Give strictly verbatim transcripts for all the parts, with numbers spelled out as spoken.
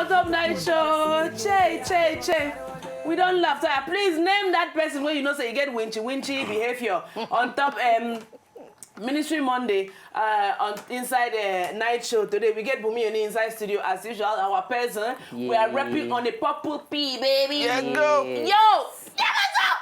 Top night show. Che, che, che. We don't laugh. Tire. Please name that person where you know say you get winchy winchy behavior on top um Ministry Monday uh, on inside the night show today. We get Bumi Oni inside studio as usual. Our person. We are repping on a purple P, baby. Yeah, go. Yo, give us up.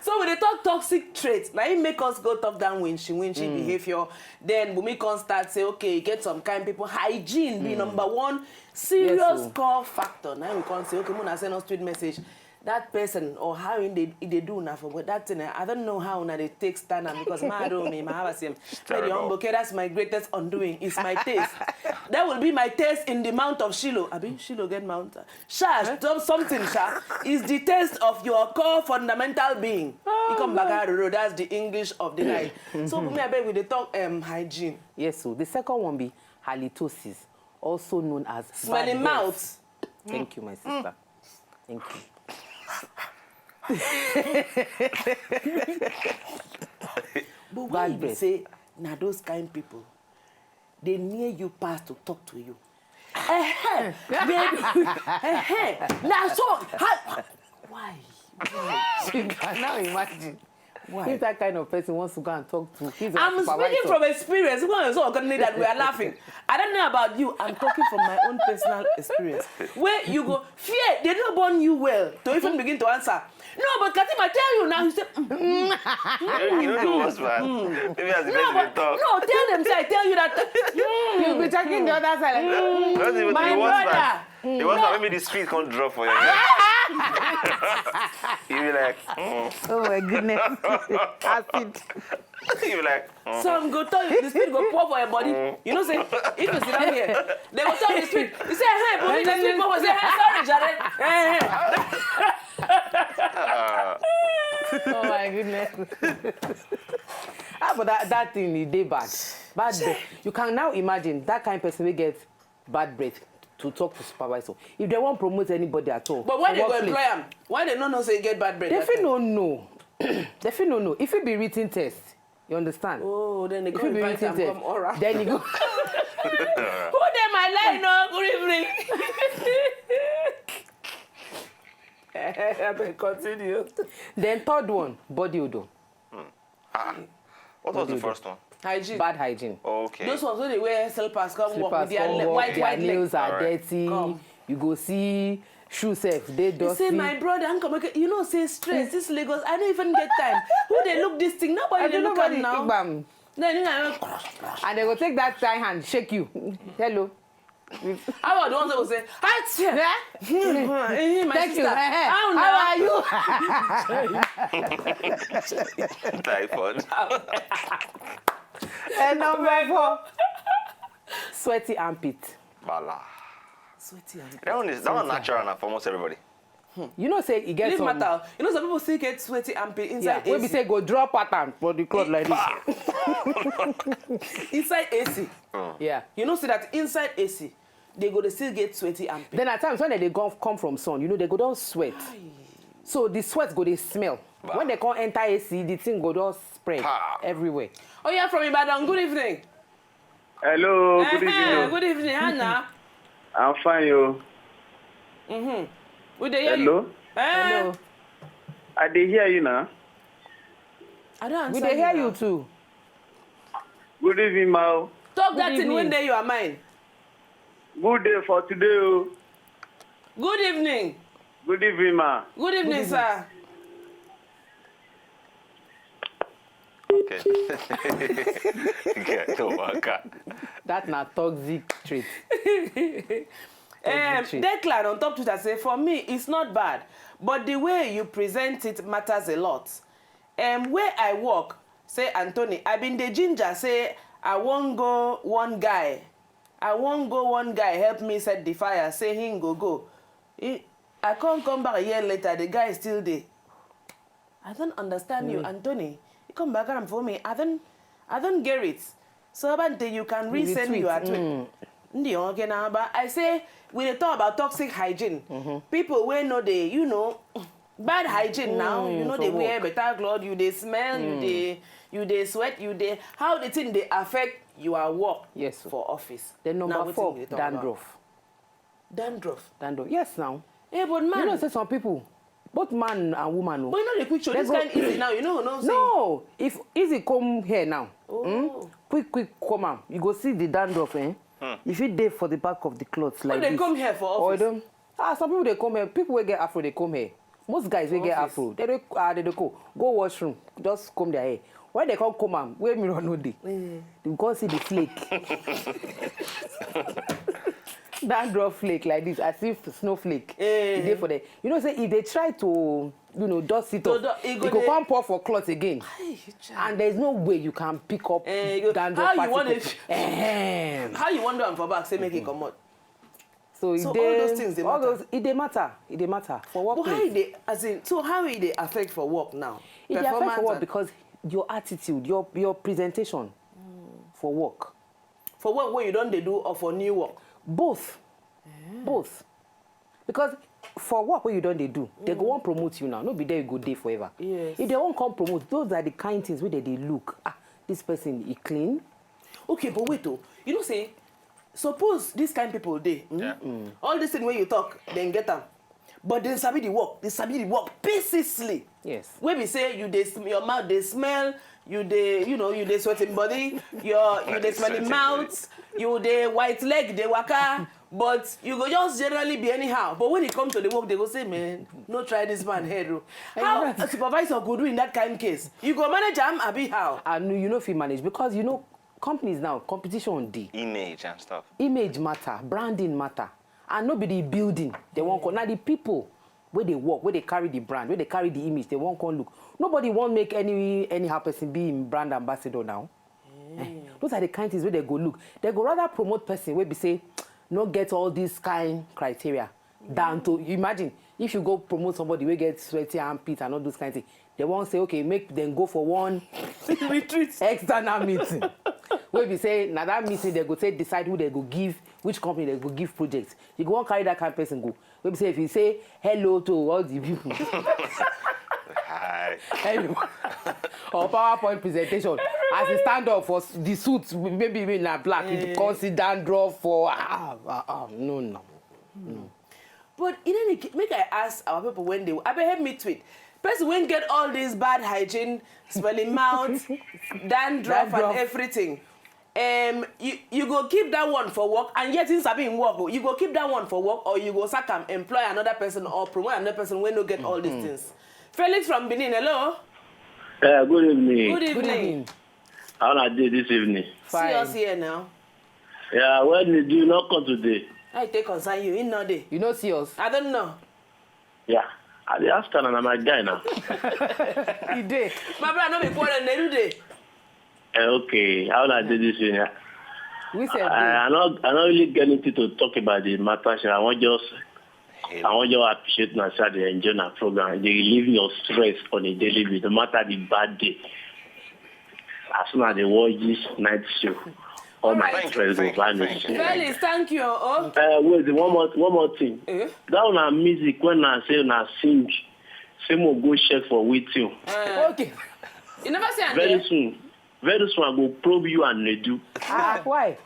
So we dey talk toxic traits. Na im make us go talk down winchy winchy behavior. Then Bumi come start say, okay, e get some kind people. Hygiene be number one serious o. Call factor. Now we come say, okay, Mona send us tweet message. That person or how in they, they do now for but that thing, I don't know how una dey take stand am because my don't me, my have a same. Very terrible. Humble. Okay, that's my greatest undoing. It's my taste. That will be my taste in the mount of Shiloh. Abi Shiloh get mount. Sha, some- something, Sha, is the taste of your core fundamental being. You come back out, that's the English of the night. So, me, I beg with the talk um, hygiene. Yes, so the second one be halitosis, also known as Smelling bad breath. Mouth. Thank you, my sister. Thank you. But why Bad you breath. Say, now those kind people, they near you pass to talk to you. Eh, baby. Eh, now so, how, why? You can now imagine. Why? If that kind of person wants to go and talk to his I'm supervisor. Speaking from experience. One so that we are laughing. I don't know about you. I'm talking from my own personal experience. Where you go, fear they don't born you well to even begin to answer. No, but Katima tell you now. You say, mm, You know the worst part. Maybe as the no, person but dey talk. No, tell them say I tell you that. Mm, You'll be checking the other side. Like, Not even my the worst brother. Part. The worst part, maybe the street can't drop for your head. You be like, mm. Oh my goodness. Acid. You be like, mm. Some go tell you the spirit go pour for your body. You know, say if you sit down here, they will tell you the spirit. You say, hey, but the spirit pour for say, hey, sorry, Jare. Hey, hey. Oh my goodness. Ah, but that, that thing is dey bad. Bad breath. You can now imagine that kind of person wey get bad breath to talk to supervisor. If they won't promote anybody at all, But why for they go workplace, employ am? Why they no know say you get bad breath? They That fit time? No know. They fit no know. If it be written test, you understand? Oh, then they If go it be invite written am test, come oral. Then you go. Who dey my line? No, good evening. Abeg, continue. Then third one, body odor. Ah, what was the first one? Hygiene. Bad hygiene. Okay. Those ones wey dey wear slippers come work Slippers with their come le- work, white their white leg. nails are Alright. Dirty. Come. You go see shoe sef dey You dusty. say my brother, I'm coming. You know, say stress. This Lagos, I don't even get time. Who they look this thing? Nobody I they don't look nobody am now. Igbam. Then you know, And they go take that shy hand, shake you. Hello. I was the ones that will say, hi, Yeah? eh, my Thank sister. You. Eh, eh. How How now? Are you? Typhoid. And number four. Sweaty armpit. Bala. Sweaty and That one is that one natural na for almost everybody. You know say e get Leave some. Matter. You know, some people still get sweaty armpit Yeah, inside wey be A C. Say go draw pattern for the cloth like this. Inside A C. Yeah. You know, see that inside A C, they go they still get sweaty armpit. Then at times when they come come from sun, you know they go don sweat. So the sweat go dey smell. When they come enter A C, the thing go just spread Pa. Everywhere. Oh yeah, from Ibadan. Good evening. Hello, good Eh, eh, evening. Good evening, Hannah. I'm fine, yo. Mm-hmm. We dey hear Hello. You. Eh, Hello. I dey hear you now. I don't We answer dey hear now. You too. Good evening, Mao. Talk Good that thing evening. When day you are mine. Good day for today, oh. Good evening. Good evening, ma. Good evening, sir. Okay. Okay, no waka. That na toxic trait. Um, Toxic trait. Declan on top Twitter say, for me, it's not bad, but the way you present it matters a lot. Um, where I work, say Anthony, I been the ginger say I won't go one guy. I won't go one guy help me set the fire. Say he go go. He, I can't come back a year later. The guy is still there. I don't understand you, Anthony. You come back and for me. I don't, I don't get it. So Abante, you can resend Retweet. Your tweet. Ndi onke na ba. I say we dey talk about toxic hygiene. People wey no dey, you know, Bad hygiene now, you know, for they wear work. Better cloth, you dey smell, you dey you dey sweat, you dey how the thing dey affect your work Yes, sir. for office. Then Now, number wetin four, we dey talk about? Dandruff. Dandruff. Dandruff. Yes, now. Hey, but man, You know, say some people, both man and woman, no. But you know the quick show. They This go- kind easy now. You know, no. See. No, if easy come here now, Oh. quick, quick come out. You go see the dandruff, eh? If it dey for the back of the cloth like But they this. come here for Or office. Don't, ah, some people they come here. People wey get afro they come here. Most guys wey get Office. afro, they dey ah they dey go go washroom, just comb their hair. When they come come am, where mirror no dey. You go see the flake. Dandruff flake like this, as if snowflake. Eh. E dey for there. You know say if they try to, you know, dust it To off, do- e e go go dey- come pour for cloth again. Hey, child. And there's no way you can pick up Eh, you go- dandruff how you particles. want it? Ehem. How you want to am for back? Say make it come out. So, So e dey, all those things dey all matter. Those, e dey matter. E dey matter for But how workplace. you dey as in? So how e dey affect for work now? E dey affect for Performance work and- because your attitude, your your presentation for work, for work wey you don dey do or for new work? Both, both, because for work wey you don dey do, they go wan promote you now. No be there you go dey forever. Yes. If they wan come promote, those are the kind things wey they dey look. Ah, this person e clean. Okay, but wait oh, you know say suppose this kind people dey, hmm? All this thing wey you talk, dem get am, but dem sabi the work, dem sabi the work precisely. Yes. Wey be say you dey sm- your mouth dey smell, you dey you know you dey sweating body, your you dey smelling mouth, you dey white leg dey waka, but you go just generally be anyhow. But when it come to the work, they go say, man, no try this man head o. How a supervisor go do in that kind case? You go manage am abi how? And you no fit manage because you know companies now competition dey. Image and stuff. Image matter, branding matter, and no be the building they wan call. Na the people wey dey work, wey dey carry the brand, wey dey carry the image, they wan come look. Nobody wan make any anyhow person be im brand ambassador now. Eh, those are the kind things wey they go look. They go rather promote person wey be say no get all these kind criteria than to imagine if you go promote somebody wey get sweaty armpit and all those kind things. They wan say okay, make them go for one Retreat. External meeting. Wey be say na that meeting they go take decide who they go give, which company they go give project. You go wan carry that kind person go. Wey be say if you say hello to all the people, Hi. hello, or PowerPoint presentation, as you stand up for s- the suit, maybe even na black, you come see dandruff for ah ah ah no no. But in any case, make I ask our people when they abeg help me tweet. Person wey get all these bad hygiene, smelling mouth, dandruff, Dandruff. And everything. Um, you you go keep that one for work, and yet in sabi im work, oh, you go keep that one for work, or you go sack am, employ another person, or promote another person wey no get all these things. Felix from Benin, hello. Uh, good evening. Good evening. How are you this evening? See us here now. Yeah, well, you do not come today. I take concern you. In no day. You no see us. I don't know. Yeah, I dey ask am, na my guy now. E dey. My brother, no be quarrel. They do dey. Eh, okay, how are you this evening? We say I, I not, I not really get anything to talk about the matter. Sha. I want just, I want just appreciate myself. They enjoy my program. They relieve your stress on a daily basis, no matter the bad day. As soon as they watch this night show, all my Thank you, stress go thank you, vanish. thank you. Felix, thank you. Oh. Uh, wait, one more, one more thing. Eh? That one na music when I say na sing, say mo go check for with you. Uh, Okay. You never say am Very there. Soon, very soon I go probe you and Nedu. Ah, why?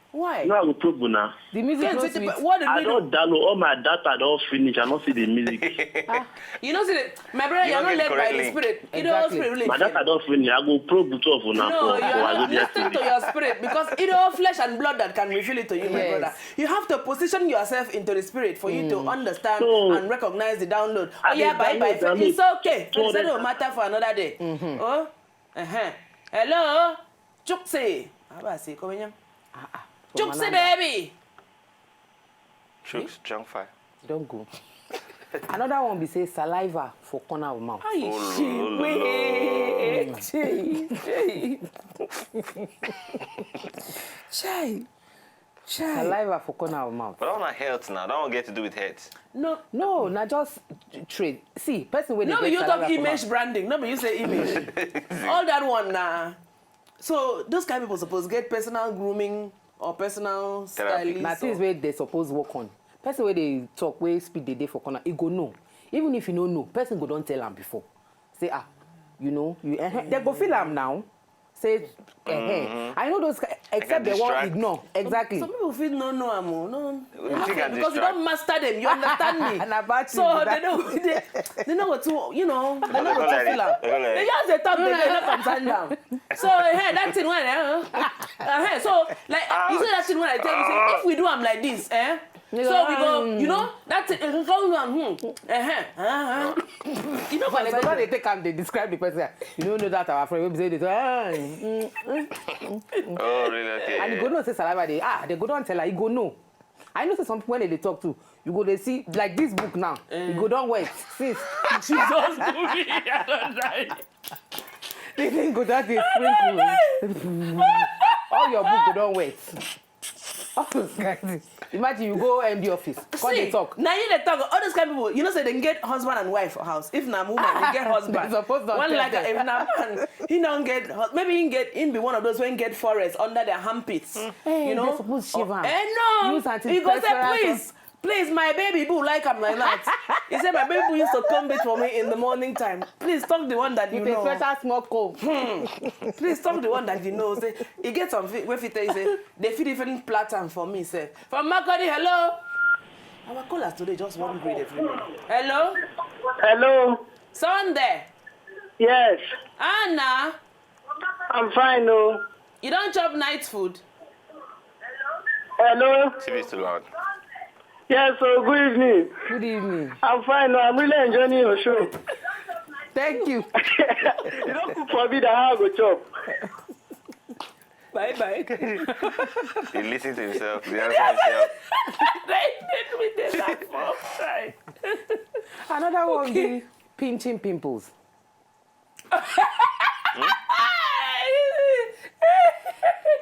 Why? No, I go probe una. The music Then no say, sweet. what did I we do? Don download all my data, don finish. I no see the music. You know, see, my brother, You you're don't not get led it by the correctly. spirit. You know, Exactly. spirit really. My data don finish. I go probe two of una No, for, you for are not Wazobia listening to T V. Your spirit because you know flesh and blood that can reveal it to you, my Yes. brother. You have to position yourself into the spirit for you to understand No. And recognize the download. I Oh yeah, dey bye bye. download, It's download. Okay. Two hundred. It's no matter for another day. Oh, uh-huh. Hello, Chuksi. How about say, come here. Chuksi, baby. Chooks, junk fire. Don't go. Another one be say saliva for corner of mouth. How you Oh, shit? lo, lo, lo. Wait, chai, chai, chai, chai. Saliva for corner of mouth. But that one na health now. That one get to do with health. No, No, na just trade. See, person wey dey no, get you saliva talk for image mouth. Branding. No, be you say image. All that one now. So those kind of people suppose get personal grooming or personal Therapy. stylist. Na Or things wey they suppose work on. Person wey dey talk, wey speed dey dey for corner, e go know. Even if you no know, person go don tell am before. Say, ah, you know, you, eh, eh, they go feel am now. Say, eh, eh. I know those, except they wan ignore. Exactly. Some people fit no know am o. No, Wetin can because you distract? Don master them. You understand me? Na bad thing So be they that. know they, they know what to, you know, they know what to They feel am. go like- They just dey talk, they dey not concern down. So hey, that thing when eh, uh, hey, so like you see that thing when I tell you say if we do am like this, eh? So we go, you know, that thing, eh, come on, hmm, eh, eh, uh, uh. You know, But they go concern don dey take am dey describe the person. You no know that our friend wey be say dey talk. Ah, mm, mm. Oh, really? Okay. And you go know say saliva dey ah they go don tell her you go know. I know say some people when they dey talk to you go dey see like this book now. You go don wet since Jesus, movie, I don't die. the thing go just dey sprinkle. All your book go don wet. All those kind things. Imagine you go M D office, come dey See, talk. Now you dey talk. All those kind of people, you know, say they get husband and wife for house. If na woman, they get husband. They suppose don One tell like them. If na man, he don't get. hus- Maybe he get. He be one of those when get forests under their armpits. Hey, You know, they suppose shave am. Eh, no. Use He go say, anti-perspirant please, please, my baby boo like am like that. He said my baby boo used to come bait for me in the morning time. Please talk the one that you With a know. Special small comb. Please talk the one that you know. Say, he get some fit, wey fit tell you say they fit even plait am for me. Say, from Makurdi, hello. Our callers today just wan greet everybody. Hello, Hello. Sunday. Yes. Anna, I'm fine, oh. You don chop night food? Hello. T V is too loud. Yes, so good evening. Good evening. I'm fine, oh. I'm really enjoying your show. Thank you. You don't cook for me that how I go chop. Bye bye. He listen to himself. He answer himself. They make me dey laugh all time. Another one be pinching pimples.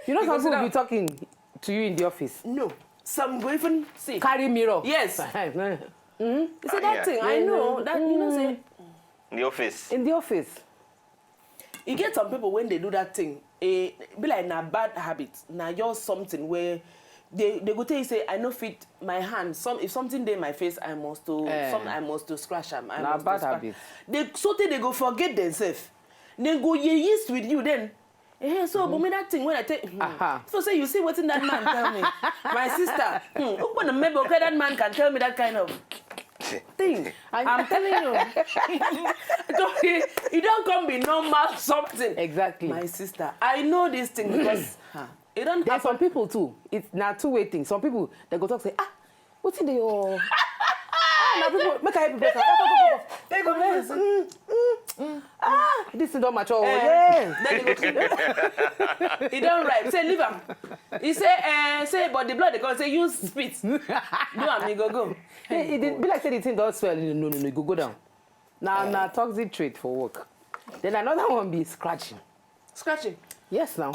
You know some Because people now- be talking to you in the office. No, some go even see. Carry mirror. Yes. Mm. You see that Yeah. thing? I know that you know say In the office. In the office. You get some people when they do that thing, eh, be like na bad habit, na just something where they they go tell you say I no fit my hand. Some if something dey my face, I must to Eh. some I must to scratch am. I Na must to bad scratch. Habit. They so tey they go forget themselves. They go yeast with you then. Eh, so but me that thing when I tell hmm. Aha. So say you see wetin that man tell me. My sister, hmm, open the maybe okay that man can tell me that kind of thing. I'm telling you. So he, he don't come be normal something. Exactly. My sister, I know this thing because huh, it don't There's some happen. People too. It's na two way thing. Some people they go talk say ah, wetin dey your ah na people make I help you break am. They go mm, mm, mm. Ah, this thing don mature. Oh, yeah. Then he go he don't right. Say leave am. He say eh, say but the blood they come say use spit. Do am, he go go. Hey, it dey be like say the thing don swell. No, no, no, no, e go go down. Na na toxic trait for work. Then another one be scratching. Scratching. Yes, now.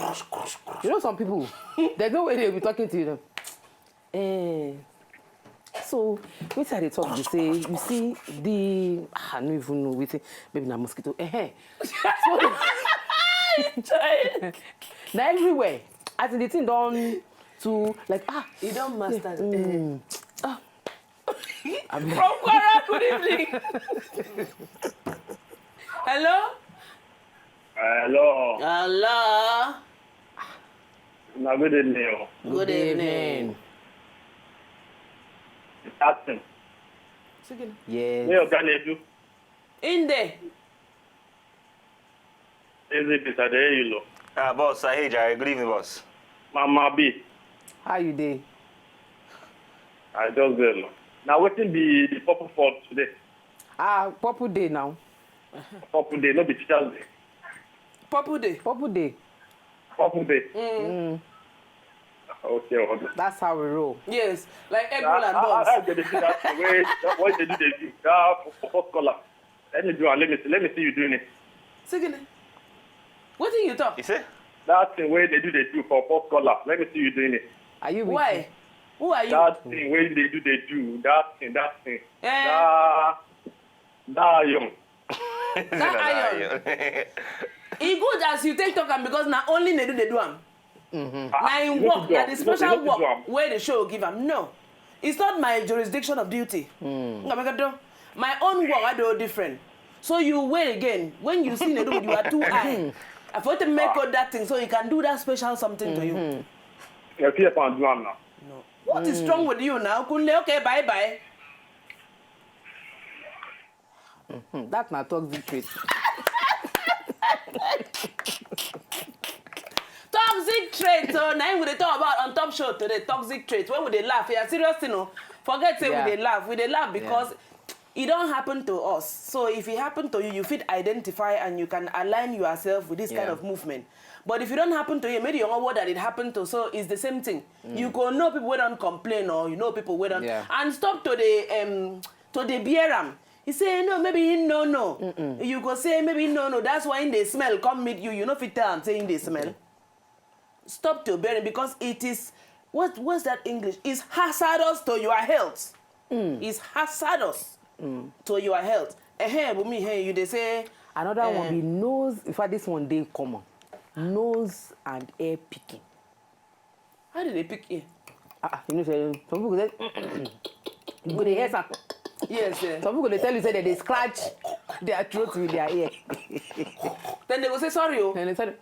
You know some people, there's no way they'll be talking to you. Eh. So, wetin I dey talk be say, you see the ah, I no even know wetin maybe na mosquito. Eh, eh. So, na everywhere. As in the thing don too like ah. You don't master. Mm. From Kwara, good evening. Hello? Hello. Hello? Na good evening. Good evening. Captain. Yes. Me Oga Nedu. In there. Easy peace, I dey hear you, lo. Ah, boss, I hear Jare. Good evening, boss. Mama B. How you dey? I just dey, lo. Now, wetin be the purpose for today? Ah, purple day now. Purple day, no be Teachers Day. Purple day. Purple day. Purple day. Mm, Okay, okay. That's how we roll. Yes, like egg How roll and how- buns. how you dey see that thing wey what they do dey do that for first caller? Let me do am. Let me see. Let me see you doing it. Second. What did you talk? You say? That thing wey they do dey do for first caller. Let me see you doing it. Are you with Why? Me? Who are you? That thing wey they do dey do that thing that thing. Eh, That that young. That iron. E good as you take talk am because na only Nedu dey do am. Na im work, na the special work wey the show give am. No, it's not my jurisdiction of duty. Nga make I do. My own work, I do different. So you wait again. When you see Nedu, you are too high. I thought to make out that thing so he can do that special something to you. If you can do am now. What is wrong with you now, Kunle? Okay, bye bye. Hmm, that's my toxic trait. Toxic trait, so now we dey talk about on top show today. Toxic trait. When we dey laugh, yeah, serious thing, no. Forget say Yeah. we dey laugh. We dey laugh because it don't happen to us. So if it happen to you, you fit identify and you can align yourself with this kind Yeah. of movement. But if it don't happen to you, maybe your own word that it happened to, so it's the same thing. You go know people wey don't complain or you know people wey don't Yeah. and stop to the um to the bear am. He say no, maybe he no no. You go say maybe he no no. That's why in the smell come meet you. You know fit tell am say in the smell. Stop to bear him because it is what what's that English? It's hazardous to your health. It's hazardous to your health. Eh, hey, Bumi, hey, you dey say Another one Eh. be nose. In fact, this one dey common. Nose and ear picking. How do they pick ear? Ah, ah, you know, say some people say you go dey hear some. Yes, eh. Some people dey tell you say they dey scratch their throat with their ear. Then they go say sorry, oh. And they say,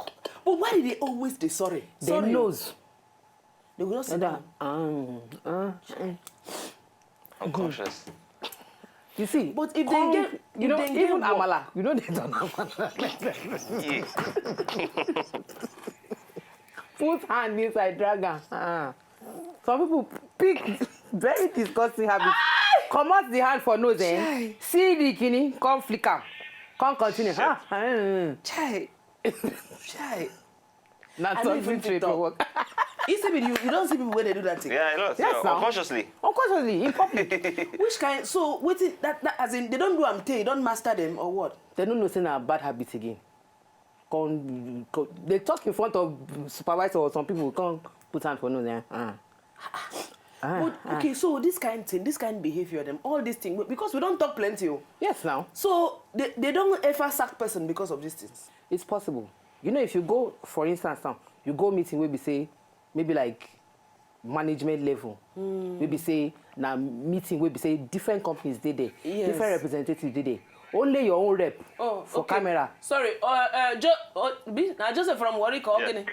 But why did they always dey sorry? they Sorry, oh. nose. They go just sit Another, down. um, uh, Unconscious. you see, But if they come- get- you if know, they get even work- amala, you know they don't amala. Yeah. Put hand inside, drag am. Ah. Some people pick very disgusting habits. Comot the hand for nose, eh? Chai. See the kini, come flick am, come continue. Shit. Ah, ah, ah. Chai. Chai. Na I don't even something fit to talk. Work. You see, you, you don't see people where they do that thing. Yeah, a lot. Yes, Yeah, now. Unconsciously. Unconsciously, in public. Which kind? So waiting that, that as in they don't do am tey, don't master them or what? They don't know say na bad habits again. Come, come, they talk in front of supervisor or some people come put hand for nose. Eh? Ah. Ah, But okay, so this kind thing, this kind behavior, them all this thing because we don't talk plenty. Oh. Yes, now. So they, they don't ever sack person because of these things. It's possible. You know, if you go, for instance, now you go meeting where we say maybe like management level, maybe say na meeting where we say different companies dey there, Yes. Different representatives dey there. Only your own rep Oh, for okay. Camera. Sorry, uh, uh, jo- oh, be, now Joseph from Warri call. Yeah. Okay.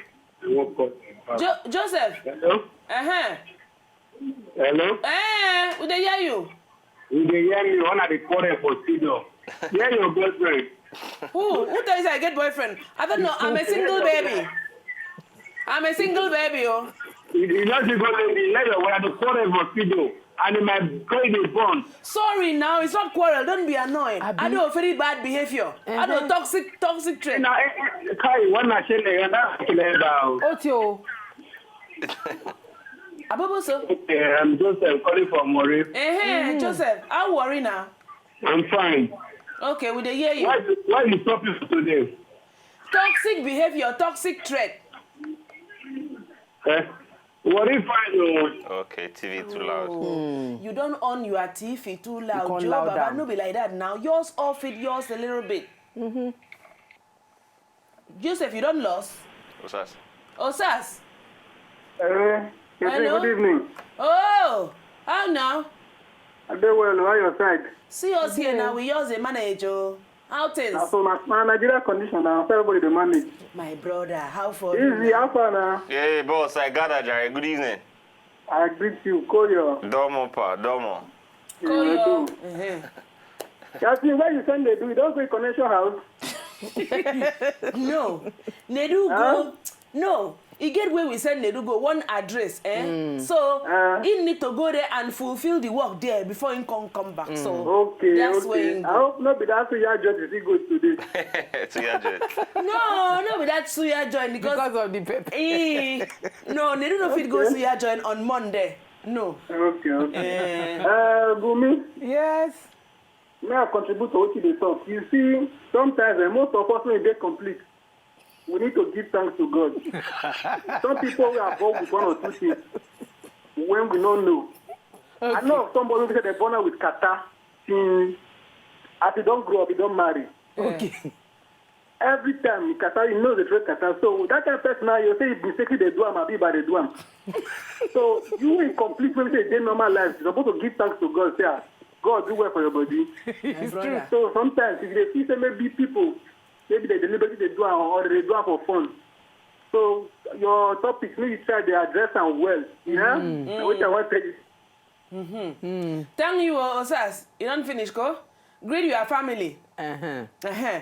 They won't cut. Jo- Joseph. Hello? Uh huh. Hello? Eh, we dey hear you. You dey hear me? One of the quarrel for studio. Hear your girlfriend. Who? Who tell you say I get boyfriend? I don't know. I'm a single baby. I'm a single baby, oh. You, you know the good lady. Let your wife to quarrel for studio. And in my boy dey born. Sorry now, it's not quarrel. Don't be annoyed. Abi- I do a very bad behavior. I do Uh-huh. Toxic, toxic trait. Na eh, eh, kai wannan shi ne yana kile ba. Otio, Aboboso. Okay, I'm Joseph calling from Warri. Eh, Joseph, how worry now? I'm fine. Okay, we dey hear you. Why the, why the topic today? Toxic behavior, toxic trait. Eh? Warri fine o. Okay, T V too loud. You don't on your T V too loud. come Joe loud Baba, down. No be like that now. Yours off it, yours a little bit. Joseph, you don't lost. What's that? Osas. Hello. Yes, Hello? Good evening. Oh, how now? I dey well. How your side? See us here now. We yours a manage, oh. How things? Na so my, my Nigeria condition now. So everybody dey manage. My brother, how for Easy. How far now? Yeah, boss, I gather, Jerry. Good evening. I greet you. Koyo. Domo pa, domo. Koyo. Yeah, Uh-huh. Justin, where you send dey do? You don go connection house? No. Nedu go. No. E get where we send Nedu go one address, eh? So Uh. He need to go there and fulfill the work there before he come come back. So Okay, that's where okay. He I go. Hope not be that so your judge is good today. To your judge. No, no be that Suya join because, because of the pepper. Eh, no, Nedu no fit go Suya join on Monday. No. Okay, okay. Eh. Uh, Bumi, Yes. May I contribute to what you dey talk? You see, sometimes eh, most of us when we dey complete, we need to give thanks to God. Some people we are born with one or two things when we don't know. I know of somebody who said they born out with kata since as he don't grow up, he don't marry. Okay. Every time he kata, he knows the first kata. So that kind of person now, you say he mistakenly they do am, abi by they do am. So you in complete when you say they normal life, you're supposed to give thanks to God. Say, ah, God do well for your body. My brother. So sometimes if you dey feel say maybe people, maybe they deliberately dey do am or they dey do am for fun. So your topic, make you try dey address am well. Yeah? Na wetin I wan tell you. Thank you, oh, Osas. You don finish, ko? Greet your family. Uh-huh. Uh-huh.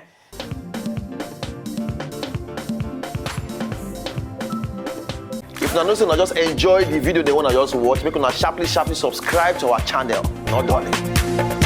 If una know say una just enjoy the video, they wanna just watch, make una sharply, sharply subscribe to our channel. Not done.